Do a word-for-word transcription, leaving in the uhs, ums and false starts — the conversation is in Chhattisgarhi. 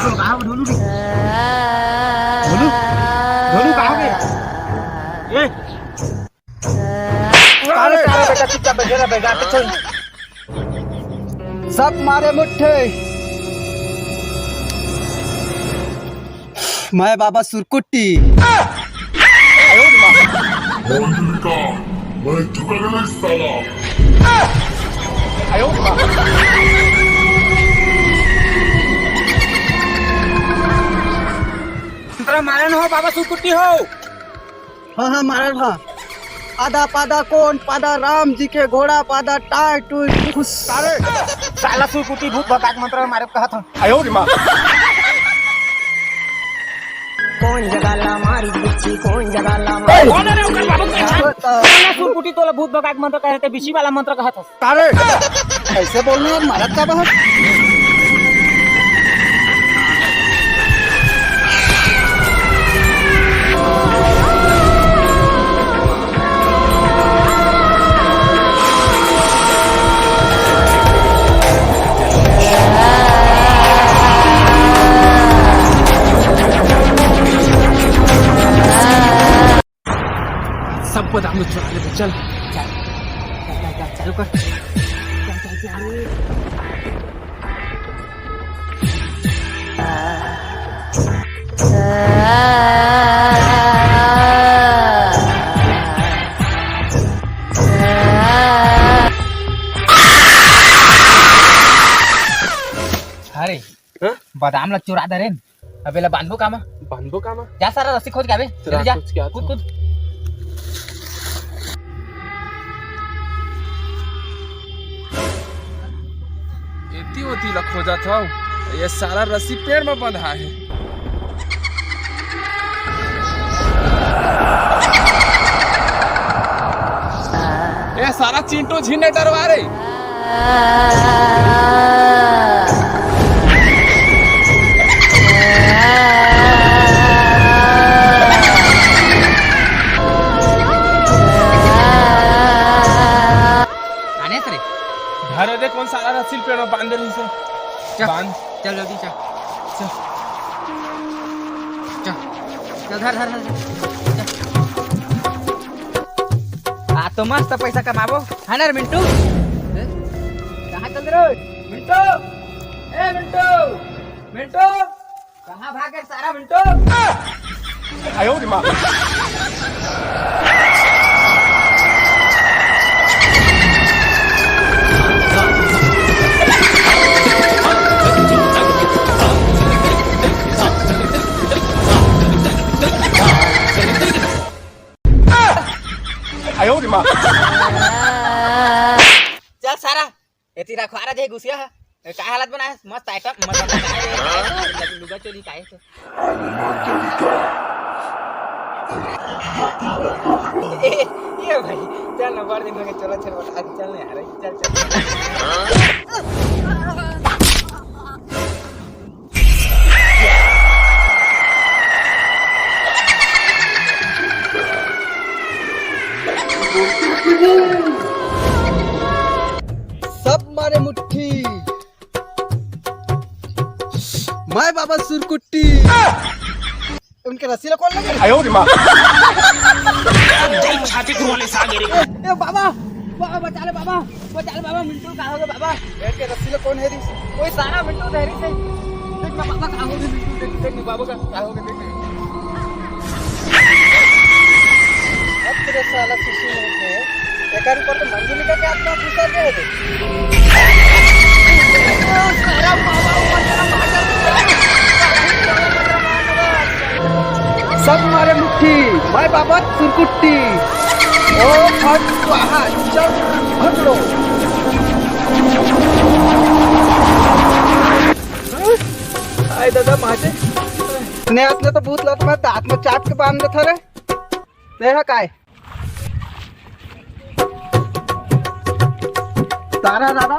कहाँ ढोलू रे? ढोलू? ढोलू कहाँ गए? ए! अरे, अरे, बेटा, चुपचाप बैठे रह, बेटा, पीछे। सब मारे मुट्ठी। मैं बाबा सुरकुट्टी। मंजुलिका, मैं झुकेगा नहीं साला। तेरा मारन हो, बाबा सुरकुट्टी हो। हाँ, हाँ, मारल हा। आधा पादा कोन पादा राम जी के घोड़ा पादा टाय टूय फुस। अरे, साला सुरकुटी भूत भकाक मंत्र मारे कहत हन। आयो रे माँ। कौन जगह ला मारी बिच्छी, कौन जगह ला मारी। कौन है रे ओकर बाबू के? साला सुरकुटी तोला भूत भकाक मंत्र कहत हे, बिच्छी वाला मंत्र कहत हस। अरे, ऐसे बोलना मारत का बहुत। सब बादाम में चुरा लेते, चल। चल, चल, चल, चल, चालू कर। चल, चल, चल। अरे, हाँ? बादाम ला चुरा दे रे। अबे ला बांधबो कामा? बांधबो कामा? जा सारा रस्सी खोज के आबे। जल्दी जा। खोज के आत कूद, हूँ। कूद। एती ओती ला खोजत हव। ये सारा रस्सी पेड़ में बंधा हे। ए सारा चिंटू झिन ने डरवा रे। आने रे। धरे दे, कोन सारा रस्सी पेड़ में बांध दे रहिसे। चल, बांध। चल जल्दी चल। चल। चल। चल, धर, धर, धर, धर। चल। आज तो मस्त पैसा कमाबो, है ना रे मिंटू? हैं? कहाँ चल रहे हो? मिंटू! ए मिंटू! मिंटू! कहाँ भाग गए सारा मिंटू? आयो रे माँ। आयो रे माँ। चल सारा, एती रखवारा जे गुसिया है। ए, का हालत बनाए? मस्त आइटम, मतलब, लुगा चोली काहे तो। ए, ए भाई, चल ना, बड़ दिन हो गए, चलो, चल, बता, चल ना यार, चल, चल। सब मारे मुट्ठी। मैं बाबा सुरकुट्टी। उनके रस्सी ला कौन लगे? आयो रे माँ। छाती तुरवाले सागे रे। ए, ए, बाबा, बाबा, बचा ले बाबा, बचा ले बाबा, मिंटू का होगे बाबा? बैठ के रस्सी ला कौन है री? कोई सारा मिंटू धरी से। देख ना बाबा का होगे मिंटू, देख, देख ना बाबा का, का होगे, देख ना। अब तेरे साला शिशु नहीं है। एकर ऊपर तो मंजुलिका के आत्मा घुसा गए है। सब मारे मुट्ठी, मैं बाबा सुरकुट्टी। ओ फट स्वाहा, चल भगलो। आय दादा माजे। ने आतले तो भूत लात में दांत में चाप के बांध देता रे। ते हा काय? तारा दादा।